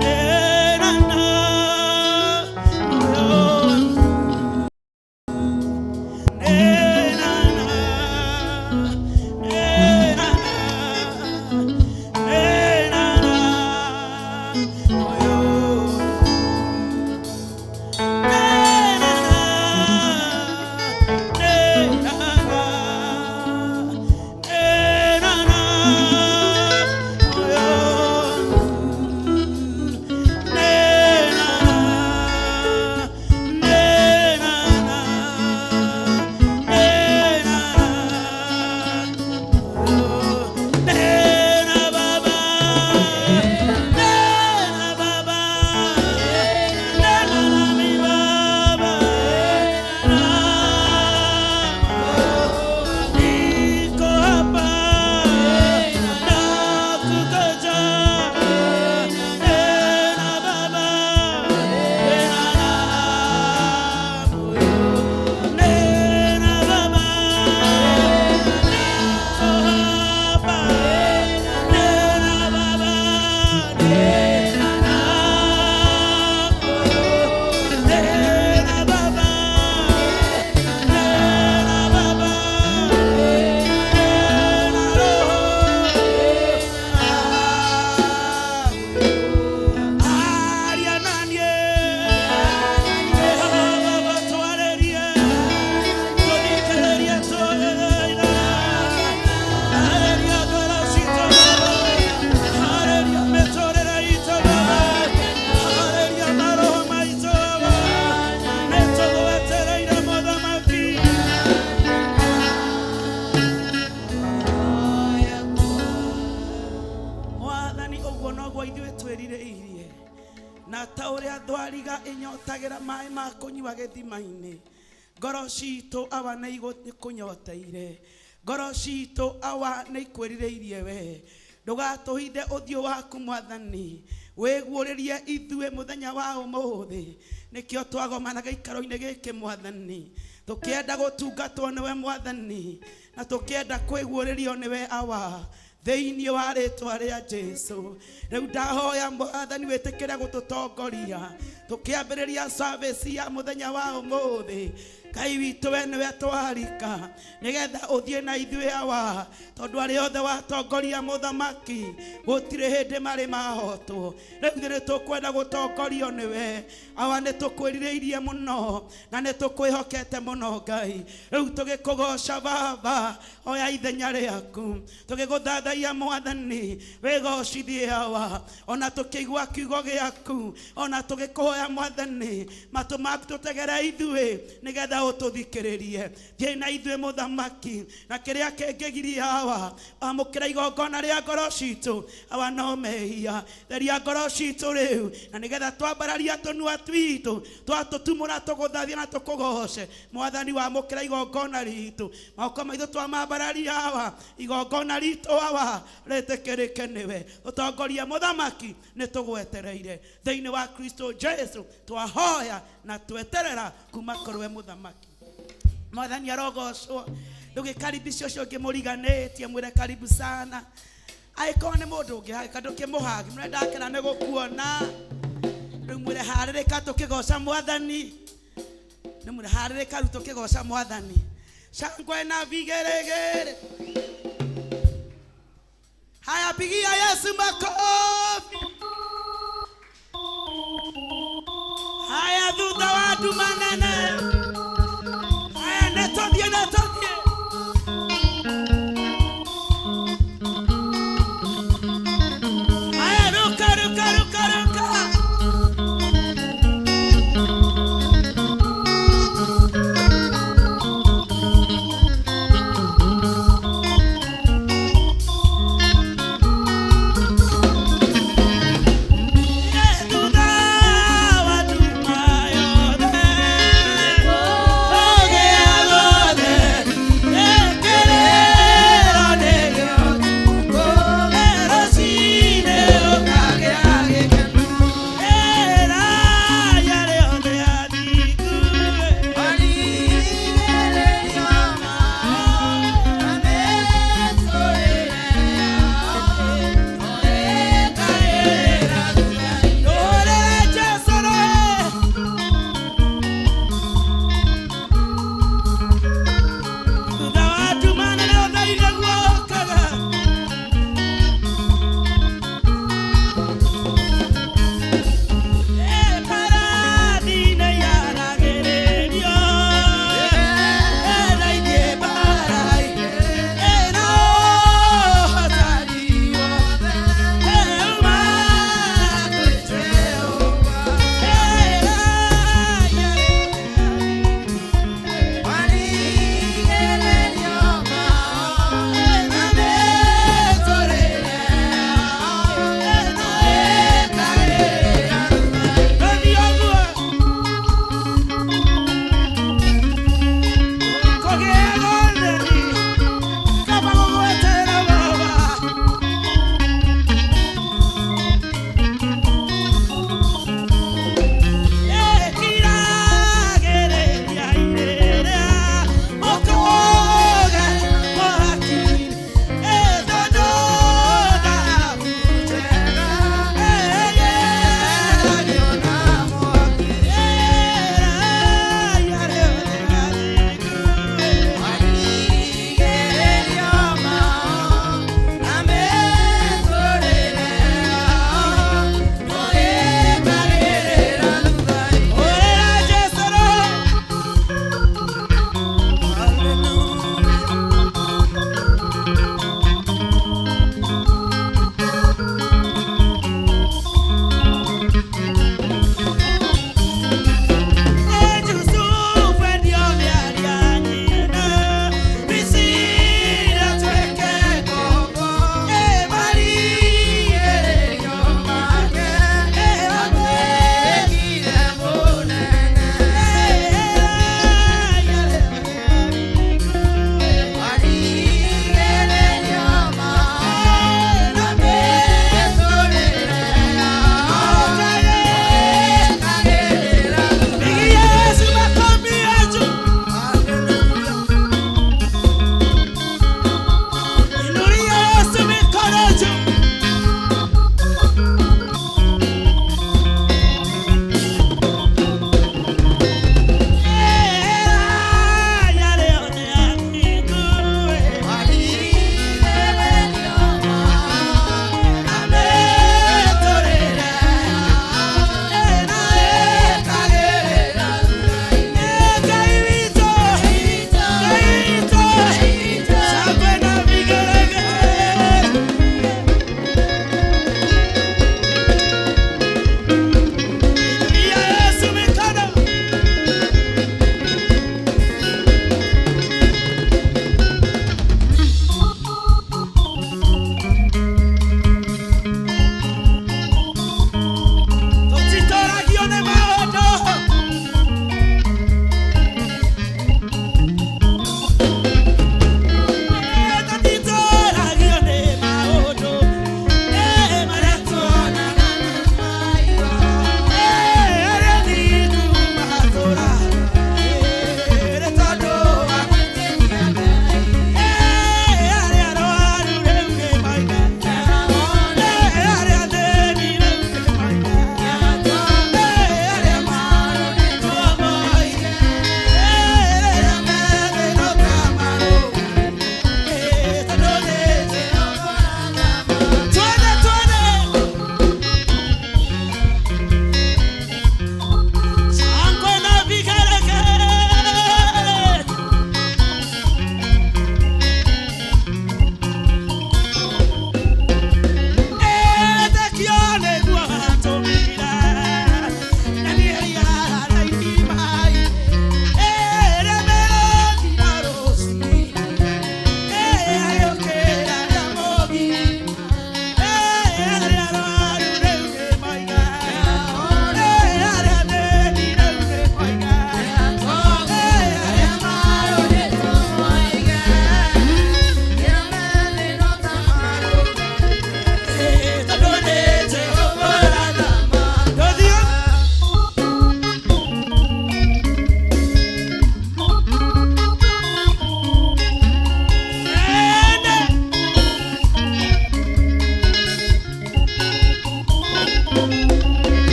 Nena na moyo wangu. Nena na, nena na, nena na moyo wangu. Nena na, nena na, nena na moyo wangu. Nena na, nena na, nena na, nena Baba, nena Baba, nena nami Baba, niko hapa nakungoja, nena Baba, nena na moyo, nena Baba, niko hapa, nena Baba, nena na moyo, nena Baba, nena Baba, nena Roho. Aria nanie, Baba twarĩrie, tũthikĩrĩrie tũina. Arĩria ngoro citũ Baba, arĩria mĩtũrĩre itũ Baba, arĩria maroho maitũ Baba, nĩtũgwetereire Mũthamaki. Mwathani, ũguo noguo ithuĩ twĩrirĩirie, na ta ũrĩa thwariga ĩnyotagĩra maĩ ma kũnyua gĩthima-inĩ, ngoro citũ awa nĩ ikũnyoteire, ngoro citũ awa nĩ ikwĩrirĩirie we. Ndũgatũhithe ũthiũ waku Mwathani, wĩguũrĩrie ithuĩ mũthenya wa ũmũthĩ. Nĩkĩo twagomana gĩikaro-inĩ gĩkĩ Mwathani, tũkĩenda gũtungatwo nĩwe Mwathani, na tũkĩenda kwĩguũrĩrio nĩwe awa, thĩinĩ wa rĩtwa rĩa Jesu. Rĩu ndahoya Mwathani wĩtĩkĩre gũtũtongoria tũkĩambĩrĩria service ya mũthenya wa ũmũthĩ. Ngai witũ, we nĩwe twarika nĩgetha ũthiĩ na ithuĩ awa, tondũ arĩa othe watongoria mũthamaki gũtirĩ hĩndĩ marĩ mahotwo. Rĩu ithuĩ nĩ tũkwenda gũtongorio nĩwe awa, nĩ tũkwĩrirĩirie mũno na nĩ tũkwĩhokete mũno Ngai. Rĩu tũgĩkũgoca Baba, oya ithenya rĩaku, tũgĩgũthathaia Mwathani, wĩgocithie awa, ona tũkĩigua kiugo gĩaku, ona tũgĩkũhoya Mwathani, matũ maku tũtegere ithuĩ nĩgetha ũtũthikĩrĩrie. Thiĩ na ithuĩ mũthamaki, na kĩrĩa kĩngĩgiria awa amũkĩra igongona rĩa ngoro citũ awa no mehia. Theria ngoro citũ rĩu, na nĩgetha twambararia tũnua twitũ twatũtumũra tũgũthathie na tũkũgoce Mwathani. Wamũkĩra igongona ritũ, moko maitũ twamambararia awa, igongona ritũ awa rĩtĩkĩrĩke nĩwe. Ũtongoria mũthamaki, nĩ tũgwetereire thĩinĩ wa Kristo Jesu twahoya na tweterera kuma kũrĩ we mũthamaki. Mwathani arogocwo. Ndũgĩkaribisha ũcio ũngĩ mũriganĩtie, mwĩre karibu sana. Angĩkorwo nĩ mũndũ ũngĩ hagĩka, ndũkĩmũhagi, mwĩre ndakena nĩ gũkuona. Rĩu mwĩre harĩrĩka tũkĩgoca Mwathani. Nĩ mwĩre harĩrĩka rĩu tũkĩgoca Mwathani. Shangwe na vigeregere. Haya, pigia Yesu makofi. Haya, thutha wa nduma nene. Haya, nĩtũthiĩ, nĩtũthiĩ. Haya, ruka, ruka, ruka, ruka.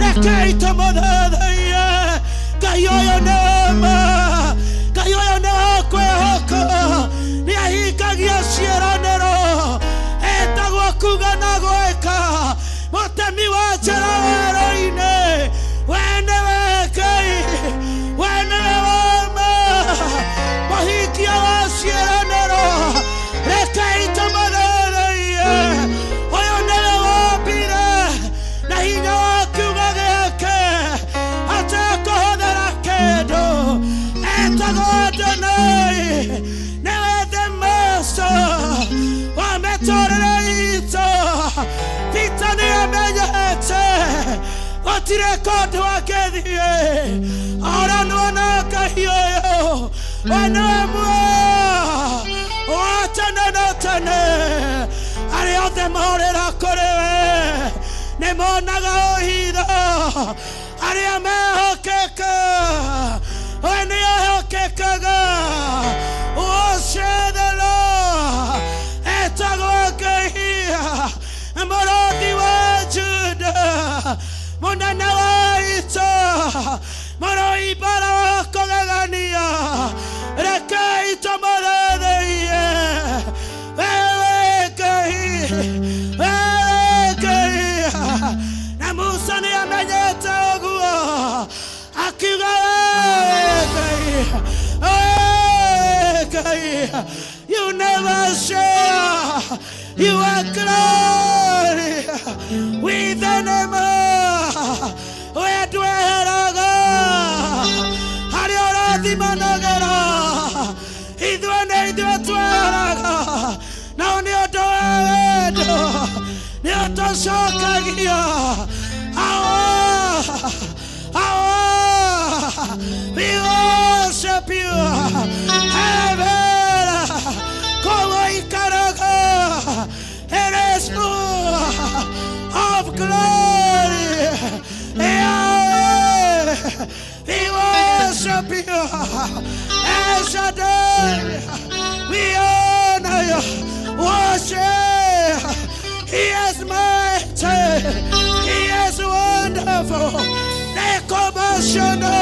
Rekei tũmũthathaiye. Ngai ũyũ nĩ ma, Ngai ũyũ nĩ wa kwĩhoka, nĩ ahingagia ciĩranĩro. Etagwo kuga na gwĩka, mũtemi wa njĩra werũ-inĩ. We nĩwe Ngai, we nĩwe wa ma, mũhingia wa ciĩranĩro. Rekei tũmũthathaiye. Ũyũ nĩwe wombire na hinya wa kiugo gĩake, atekũhũthĩra kĩndũ. Etagwo Adonai, nĩwe the master wa mĩtũrĩre itũ. Peter nĩ amenyete gũtirĩ kũndũ angĩthiĩ oranwo na Ngai ũyũ. We nĩwe muoyo wa tene na tene. Arĩa othe morĩra kũrĩ we nĩ monaga ũhitho. Arĩa mehokeka, we nĩ ehokekaga. Worship the Lord. Etagwo Ngai, mũrũthi wa Juda, mũnene wa ita, mũrũi mbara wa kũgegania. Rekei tũmũthathaiye. Wewe Ngai, wewe Ngai. Na Musa nĩ amenyete ũguo, akiuga, "Wewe Ngai, wewe Ngai, you never share your glory with anyone." We ndweheraga harĩa ũrathimanagĩra. Ithuĩ nĩ ithuĩ tweheraga, nao nĩ ũndũ wa wendo nĩ ũtũcokagia. Awa, awa, we worship you. Heaven kũu ikaraga, it is full of glory. Yahweh, we worship you. El Shaddai, we honor you. Worship. He is mighty. He is wonderful. Nekomashona.